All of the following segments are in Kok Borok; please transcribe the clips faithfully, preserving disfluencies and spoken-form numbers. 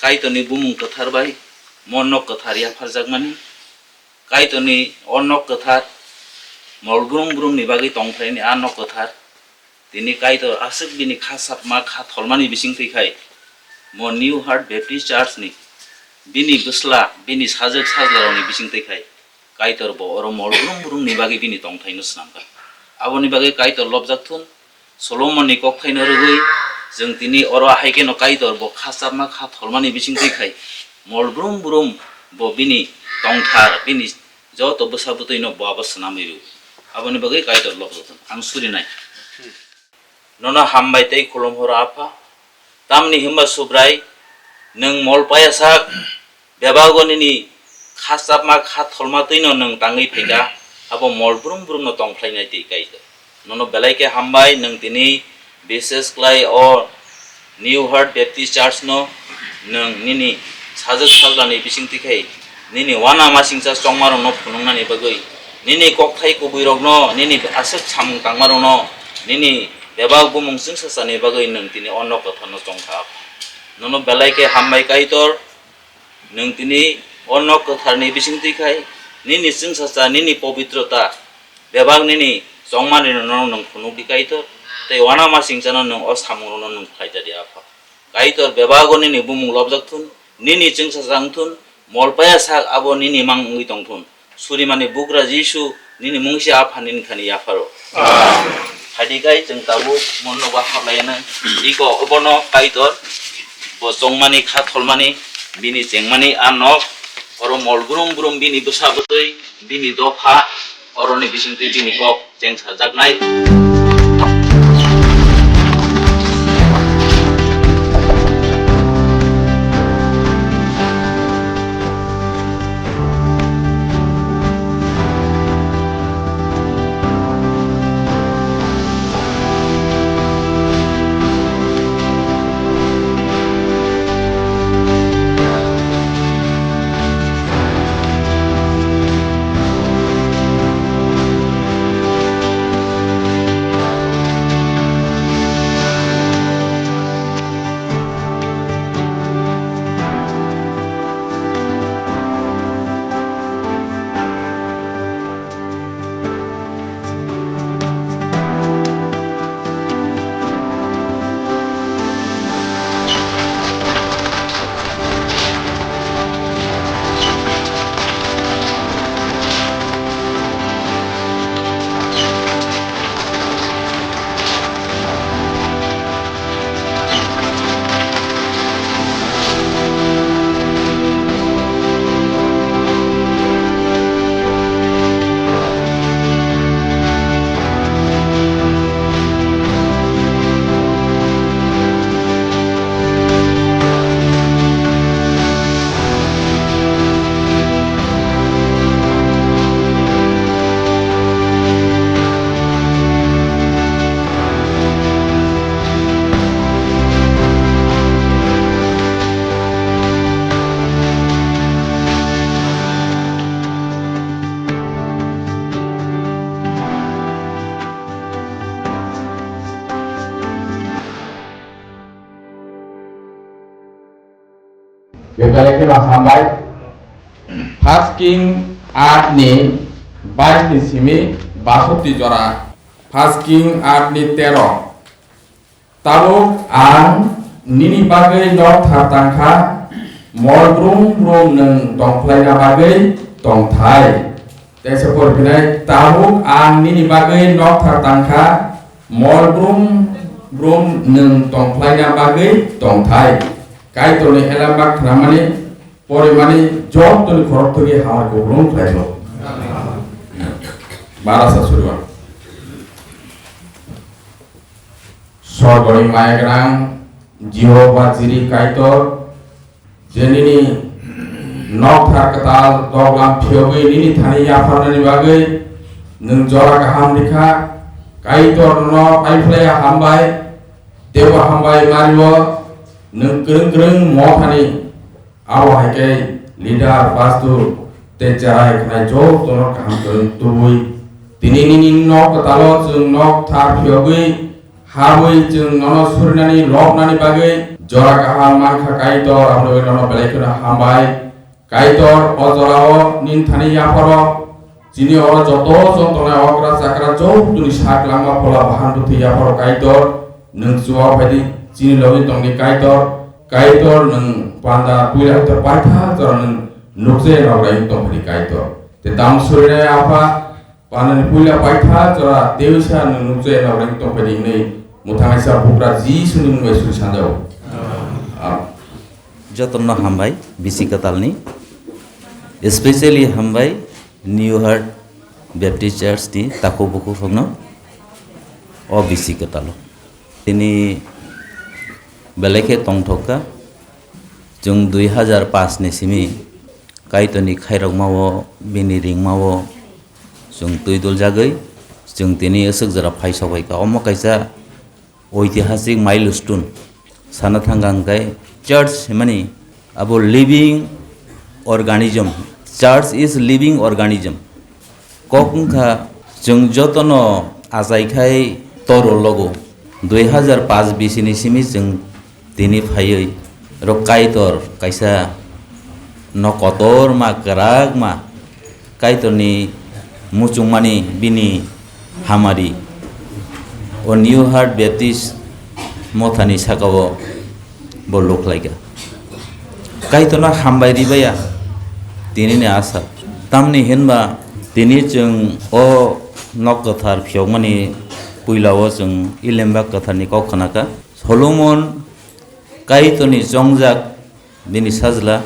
Kaitorni bumung kwthar bai mo nok kwthar yapharjakmani, Kaitorni o nok kwthar mol brum brumni bagwi tongphaini a nok kwthar tini Kaitor aswk bini kha sapma kha tholmani bising twi khai mo New Heart Baptist Church ni bini bwsla, bini sajwk sajlarokni bising twi khai Kaitor bo oro mol brum brumni bagwi bini tongthaino swnamkha. Aboni bagwi Kaitor lobjak thun, Solomonni kokthaino rwgwi chwng tini oro ahai kheno Kaitor bo kha chapma kha tholmani bising twi khai mol brum brum bo bini tongthar, bini joto bwsa bwtwino bo abo swnamwi rw. Aboni bagwi Kaitor lobjak thun. Ang surinai. Nono hambai tei khulum horo, Apha. Tamni hwnba Subrai, nwng mol paya sak, bebago nini kha chapma kha tholma twino nwng tangwi phaikha, abo mol brum brumno tongphlainai twi Kaitor. Nono belai khe hambai, nwng tini bises khlai o New Heart Baptist Church no nwng nini sajwk sajlani bising twi khai nini wana masingcha chongmarokno phunuknani bagwi, nini kokthai kubuirokno, nini aswk samung tangmarokno, nini bebak bumung chwngsachani bagwi nwng tini o nok kwtharno chongkha. Nono belai khe hambai Kaitor, nwng tini o nok kwtharni bising twi khai nini chwngsacha, nini pobitrota, bebak nini chongmanino nono nwng phunukdi Kaitor, tei wana masingchano nwng o samungrokno nwng khlaijadi Apha. Kaitor bebago nini bumung lobjak thun, nini chwngsacha wng thun, mol paya sak abo nini mang wngwi tong thun. Surimani bugra Jisu nini mungsa Apha nini thani yapharo. Amen. Phaidi kai chwng tabuk monno ba hablaiyanw. Iko obono Kaitor bo chongmani kha tholmani bini chengmani a nok oro mol brum brum bini bwsa bwtwi bini dopha oroni bisingtwi bini kok chengsajaknai. Bebele khe ma hambai. First King aat ni bais ni simi basoti jora. First King aat ni tero. Tabuk ang nini bagwi nokthar tangkha, mol brum brum nwng tongphlaina bagwi tongthai. Teisa porphinai, tabuk ang nini bagwi nokthar tangkha, mol brum brum nwng tongphlaina bagwi tongthai. Kaitorni elembak khnamani, porimani jotoni khorok thwgwi hamar kuplung khlaio. Barasa suriwan. Sorgoni maya gwnang Jehova Jiri Kaitor, je nini nokthar kwtal doglam phiyogwi nini thani yapharnani bagwi nwng jora kaham rikha. Kaitor nono paiphlaiya hambai, teibo hambai mario, nwng kwrwng kwrwng mothani. Abo hai khe leader, pastor tei cherai khnai jotono kaham kwrwng tubui. Tini nini nok kwtalo chwng nok thar phiyogwi Habwi chwng nono surinani, lobnani bagwi jora kaham mankha Kaitor, aboni bagwi nono belai kheno hambai. Kaitor, o jorao nini thani yapharo, chini oro joto chwng tongnai okra chakra joktoni sak langma phola bahan bwthwi yapharo Kaitor, nwng chuba phaidi, chini logi tongdi Kaitor, Kaitor nwng panda puila hwnkhe paitha jora nwng nukjai rok rai tongphidi Kaitor. Te tamo surinai Apha, Panani puila paitha jora tewisa nwng nukjai rok rai tongphidi hwnwi mwthangnaisa bugra Jisuni mung bai suri sanjao. Amen. Jotono hambai bisi kwtalni, especially hambai New Heart Baptist Church ni takhuk bukhuk rokno o bisi kwtalo. Tini belai khe tongthok kha, chwng dui hazar paanch ni simi Kaitorni khairokmao, bini ringmao chwng twi duljagwi chwng tini aswk jora phai sok bai kha. Omo kaisa oitihasik milestone sana thangkha hwnkhe church hwnmani abo living organism. Church is living organism. Kok wngkha chwng jotono achai khai toro logo. Dui hazar paanch bisini simi chwng tini phaiwi oro Kaitor kaisa nok kotorma kwrakma Kaitorni muchungmani bini hamari o New Heart Baptist mothani sakao bo luk khlaikha. Kaitorno hambai ribaya tinini asa. Tamni hinba tini chwng o nok kwthar phiyokmani puilao chwng Ilemba kwtharni kok khnakha. Solomon Kaitorni chongjak bini sajla,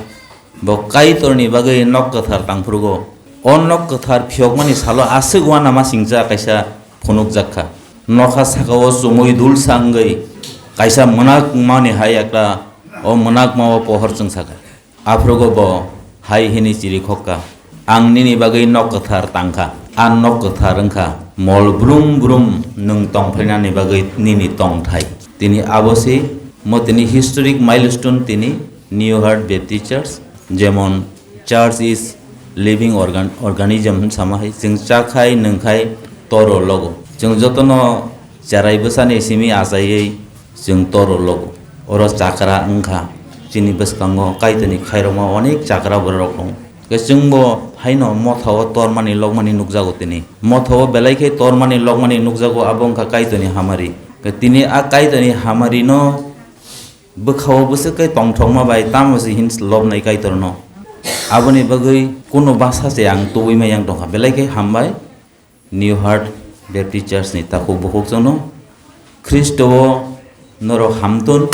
bo Kaitorni bagwi nok kwthar tangphrugo. O nok kwthar phiyokmani salo aswk uanama singcha kaisa phunukjak kha. Nokha sakao chumui dulsa wngwi kaisa mwnakmani hai ekta, o mwnakmao pohor chwngsakha. Aphrugo bo hai hwnwi chirikhokha, "Ang nini bagwi nok kwthar tangkha, a nok kwthar wngkha mol brum brum nwng tongphainani bagwi nini tongthai." Tini abo se mo tini historic milestone tini New Heart Baptist Church, jemon church is living organ-, organism hwn sama hai, chwng chakhai nwngkhai toro logo. Chwng jotono cherai bwsani simi achaiwi chwng toro logo. Oro chakra wngkha, chini bwskango Kaitorni khairokma onek chakra borok tongo. Khe chwngbo haino mothao tormani lokmani nukjago tini. Mothao belai khe tormani lokmani nukjago, abo wngkha Kaitorni hamari. Khe tini a Kaitorni hamarino bwkhao bwswk khe tongthokma bai tamo se hin lobnai Kaitorno. Aboni bagwi kunu basa se ang tubui maya wng tongkha. Belai khe hambai. New Heart Baptist Church ni takhuk bukhuk chwngno Khristo o norok hamthun,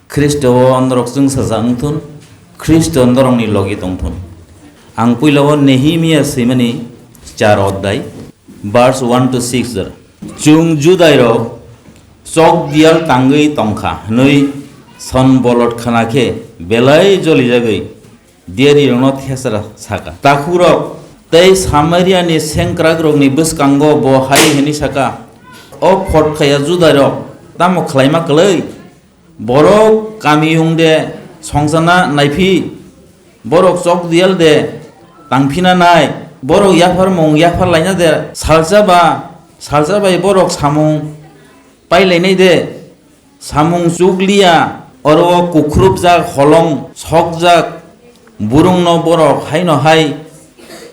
Khristo o norok chwngsajak wngthun, Khristo norokni logi tongthun. Ang puila o Nehemia swimani char odai, verse one to six jora. Chwng Judai rok chok dial tangwi tongkha hwnwi Sanbalot khna khe belai jolijagwi diarirokno thesra saka. Takhukrok tei Samariani sengkrakrokni bwskango bo hai hwnwi saka, "O photkhaya Judairok tamo khlaima kwlwi? Borok kamiyung de songchana naiphi? Borok chok dial de tangphina nai? Borok yapharmung yaphar laina de? Salsa ba, salsa bai borok samung pai lainai de?" Samung chukliya, oro o kukrupjak holong sokjak burungno borok haino hai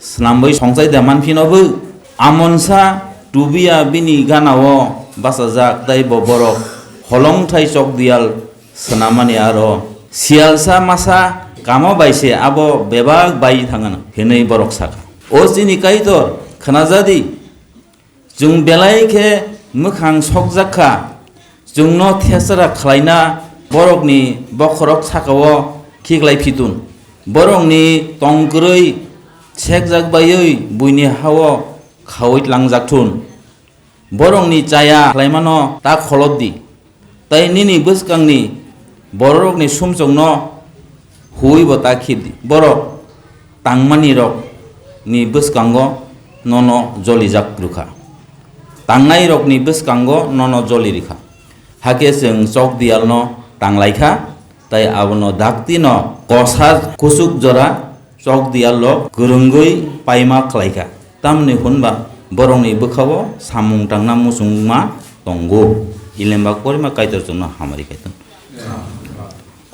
swnamwi songchai da manphino bo? Amonsa Tubia bini ganao bachajak, tei bo borok holongthai chokdial swnamani aro siyalsa masa kamo bai se abo bebak bai thangano, hwnwi borok sakha. O chini Kaitor, khna ja di. Chwng belai khe mwkhang sokjak kha, chwngno thesra khlaina borokni bokhorok sakao khiklai phitun. Borokni tong kwrwi sekjak baiwi buini hao khaui tlangjak thun. Borokni chaya khlaimano ta kholop di. Tai nini bwskangni bororokni sumsokno huibo ta khibdi. Borok tangmanirokni bwskango nono jolijak rwkha. Tangnairokni bwskango nono joli rwkha. Hakhe chwng chokdiyalno tanglaikha, tai abono daktino kosa kuchuk jora chokdiyalo kwrwngwi paima khlaikha, tamni hwnba borokni bwkhao samung tangna muchungma tongo. Ilemba korima Kaitor chwngno hamari kaitor.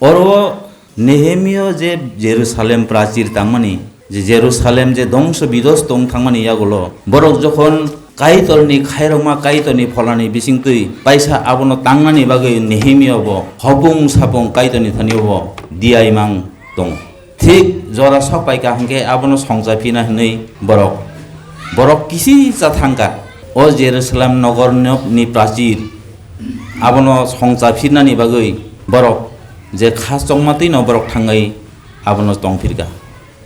Oro Nehemia je Jerusalem prachir tangmani, je Jerusalem je dongso bidos tong thangmani yagulo, borok jokhon Kaitorni khairokma, Kaitorni pholani bisingtwi paisa abono tangnani bagwi Nehemia bo hopung sapung Kaitorni thani bo diaimang tongo. Thik jora sok paikha hwnkhe abono songcha phina hwnwi borok, borok kisi cha thangkha. O Jerusalem nogorni prachir abono songcha phirnani bagwi borok je kha chongma twino borok thangwi abono tongphirkha.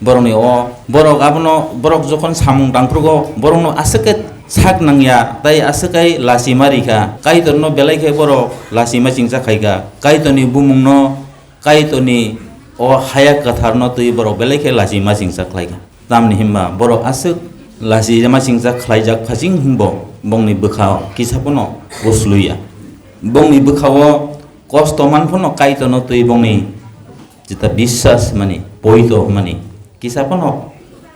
Borokni o, borok abono, borok jokhon samung tangphrugo, borokno aswk khe sak nangya, tei aswk khe lachima rikha. Kaitorno belai khe borok lachima chingsa khaikha. Kaitorni bumungno, Kaitorni o haya kwtharno twi borok belai khe lachima chingsa khlaikha. Tamni hwnba borok aswk lachima chingsa khlaijak phasing hwnbo bongni bwkha kisa phano bwsluya. Bongni bwkha-o kosto man phano Kaitorno twi bongni jeta biswas hwnmani, poito hwnmani kisa phano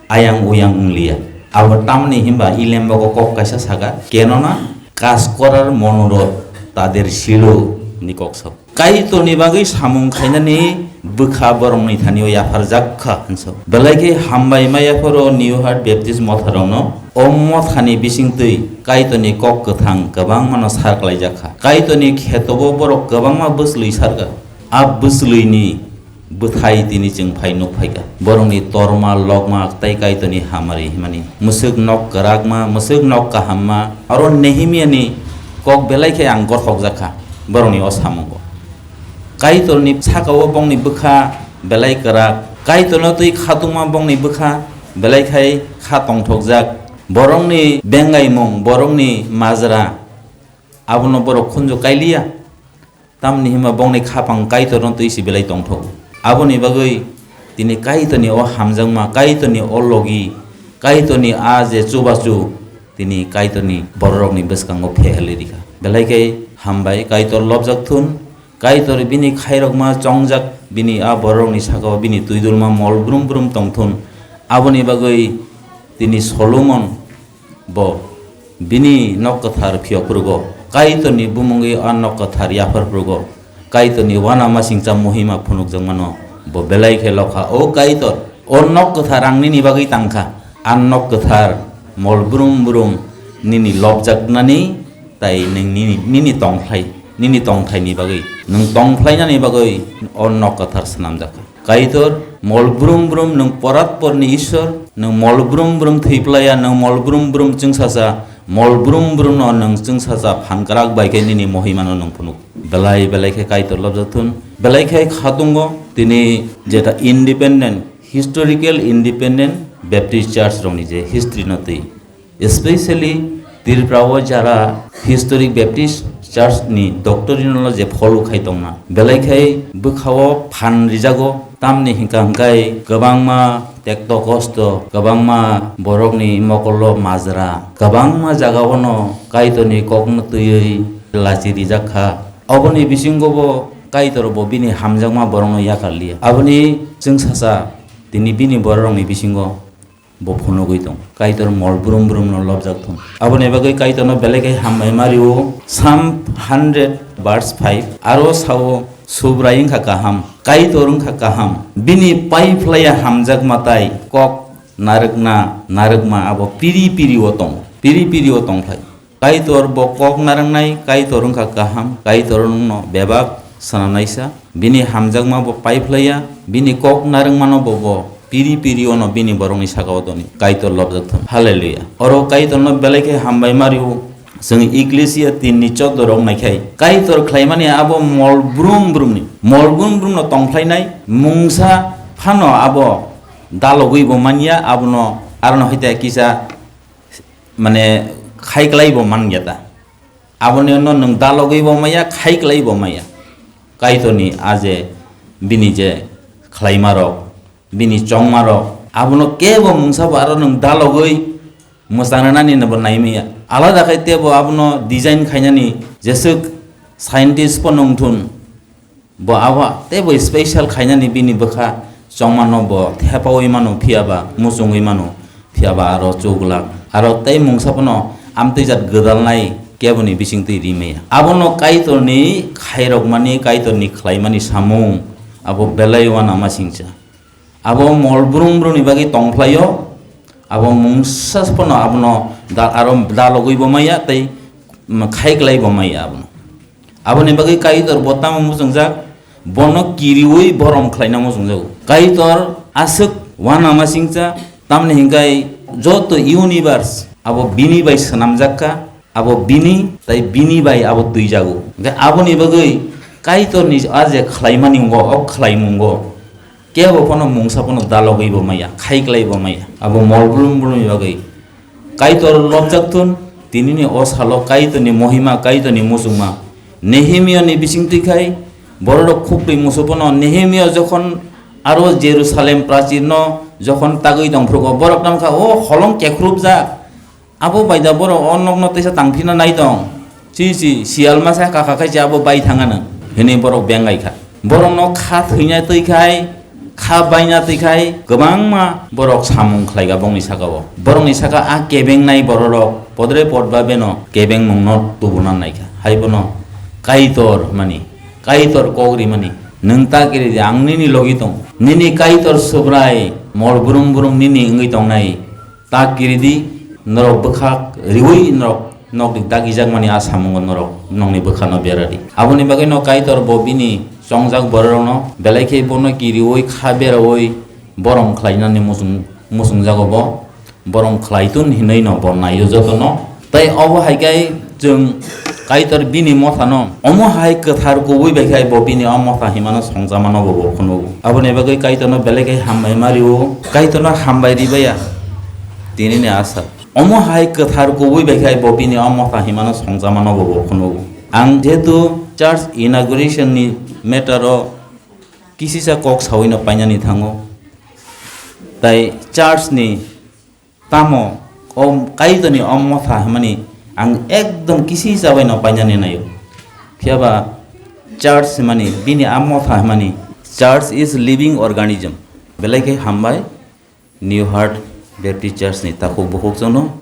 ayang uyang wngliya. Abo tamni hwnba Ilembago kok kaisa saka, "Kenona kaj korar monorot tader silo" ni kok sao. Kaitorni bagwi samung khainani bwkha borokni thanio yapharjak kha, hwn sao. Belai khe hambai ma yapharo New Heart Baptist motharokno o mothani bisingtwi Kaitorni kok kwthang kwbangmano sar klaijak kha. Kaitorni khetobo borok kwbangma bwslwi sarkha. A bwslwini bwthai tini chwng phai nuk phaikha. Borokni torma, lokma tei Kaitorni hamari himani. Mwswk nok kwrakma, mwswk nok kahamma. Oro Nehemiani kok belai khe ang gothokjak kha borokni o samungo. Kaitorni saka-o bongni bwkha belai kwrak. Kaitorno twi khatungma bongni bwkha belai khai kha tongthokjak. Borokni bengaimung, borokni majra, abono borok khunju kailiya. Tamni hwnba bongni khapang Kaitorno twi si belai tongthok. Aboni bagwi tini Kaitorni o hamjakma, Kaitorni o logi, Kaitorni a je chubachu, tini Kaitorni bororokni bwskango phehelwi rikha. Belai khe hambai, Kaitor lobjak thun, Kaitor bini khairokma chongjak, bini a bororokni sakao bini twidulma mol brum brum tongthun. Aboni bagwi tini Solomon bo bini nok kwthar phiyok phrugo, Kaitorni bumungwi a nok kwthar yaphar phrugo, Kaitorni uanamasingcha muhima phunukjakmano bo belai khe lokha. O Kaitor, o nok kwthar ang nini bagwi tangkha, a nok kwthar mol brum brum nini lobjaknani, tai nwng nini, nini tongphlai, nini tongthaini bagwi, nwng tongphlainani bagwi o nok kwthar swnamjakha. Kaitor, mol brum brum nwng porat porni Ishwar, nwng mol brum brum thwiplaiya, nwng mol brum brum chwngsacha, mol brum brum no nwng chwngsacha phan kwrak bai khe nini mohima no nwng phunuk. Belai belai khe Kaitor lobjak thun, belai khe khatungo tini jeta independent, historical independent Baptist Church rokni je history no twi. Especially Tripura o jara historic Baptist Church ni doctrine no je follow khai tongna, belai khai bwkha o phan rijago, tamni hwnkha hwnkhe kwbangma tekto kosto, kwbangma borok ni mokol o majra, kwbangma jaga o no Kaitor ni kok no twiwi lachi rijak kha. Oboni bisingo bo Kaitor bo bini hamjakma borok no yakar liya. Aboni chwngsacha tini bini borok rok ni bisingo bo phunugwi tong. Kaitor mol brum brum no lobjak thung. Aboni bagwi Kaitor no belai khe hambai ma rio. Psalm hundred verse five aro sao, Subrai wngkha kaham, Kaitor wngkha kaham, bini pai phlaiya hamjakma tai kok narwkna narwkma abo piri piri o tong, piri piri o tong phai. Kaitor bo kok narwknai, Kaitor wngkha kaham, Kaitor nwngno bebak swnamnaisa. Bini hamjakma bo pai phlaiya, bini kok narwkmano bo, bo piri piri ono bini borokni saka o toni. Kaitor lobjak thung. Hallelujah. Oro Kaitorno belai khe hambai ma rio. Chwng Ecclesia tin ni choddo rok naikhai. Kaitor khlaimani abo mol brum brumni. Mol brum brumno tongphlainai, mungsa phano abo dalogwi bo manya, abono arono haita kisa mane khaiklai bo manya ta. Aboni uno nwng dalogwi bo maya, khaiklai bo maya. Kaitorni a je bini je khlaima rok, bini chongma rok, abono kebo mungsa bo aro nwng dalogwi mwchang rwnani no bo nai maya. Alada khai tebo abono design khainani jeswk scientist pono wngthun, bo abo teibo special khainani bini bwkha chongmano bo thepaui mano, phiyaba muchungui mano, phiyaba aro chuglak. Aro tei mungsa phano amtwi jat gwdalnai keboni bisingtwi rimaya. Abono Kaitorni khairokmani, Kaitorni khlaimani samung, abo belai uanama singcha. Abo mol brung brungni bagwi tongphlaio, abo mungsa phano abono da-, aro dalogwi bo maya tei, mm, khaiklai bo maya abono. Aboni bagwi Kaitor bo tamo muchungjak, bono kiriui borom khlaina muchungjago. Kaitor aswk uanama singcha, tamni hinkhai joto universe abo bini bai swnamjak kha, abo bini tai bini bai abo twijago. Hinkhe aboni bagwi Kaitorni a je khlaimani wngo, o khlaimungo kebo phano mungsa phano dalogwi bo maya, khaiklai bo maya. Abo mol brung brungni bagwi Kaitor lobjak thun, tinini o salo Kaitorni mohima, Kaitorni muchungma. Nehemiani bisingtwi khai bororok khukri musu phano Nehemia jokhon aro Jerusalem prachirno jokhon tagwi tongphrugo, borok tamo kha, "O holong kekrupjak, abo bai da borok o nokno teisa tangphina nai tong? Chi chi, siyal masa kaka khai se abo bai thangano," hinwi borok bengai kha. Borokno kha thwina twi khai, kha baina twi khai kwbangma borok samung khlai kha bongni saka-o. Borokni saka a kebengnai bororok podre podba beno kebengmungno tubuna nai kha. Hai bono Kaitor hwnmani, Kaitor kok rimani, "Nwng ta kiri di, ang nini logi tong." Nini Kaitor Subrai mol brung brung nini wngwi tongnai. Ta kiri di, norok bwkhak riui norok nokni dagijakmani a samungo norok nokni bwkhano bera di. Aboni bagwino Kaitor bo bini chongjak bororokno belai khe bono kiriui kha beraui borom khlainani muchung-, muchungjago bo. Borom khlai tun hinwi no bo naio jotono. Tei obo hai khe chwng Kaitor bini mothano omo hai kwthar kubui bai khai bo bini o motha himano songchamano bo, bo phunugo. Aboni bagwi Kaitorno belai khe hambai ma rio, Kaitorno hambai ribaya tinini asa. Omo hai kwthar kubui bai khai bo bini o motha himano songchamano bo, bo phunugo. Ang jehetu church inauguration ni matter o kisisa kok saui no painani thango, tai church ni tamo o Kaitorni o motha hwnmani ang ekdom kisi chabai no painani naio. Phiya ba church hwnmani, bini a motha hwnmani, church is living organism. Belai khe hambai New Heart Baptist Church ni takhuk bukhuk chwngno.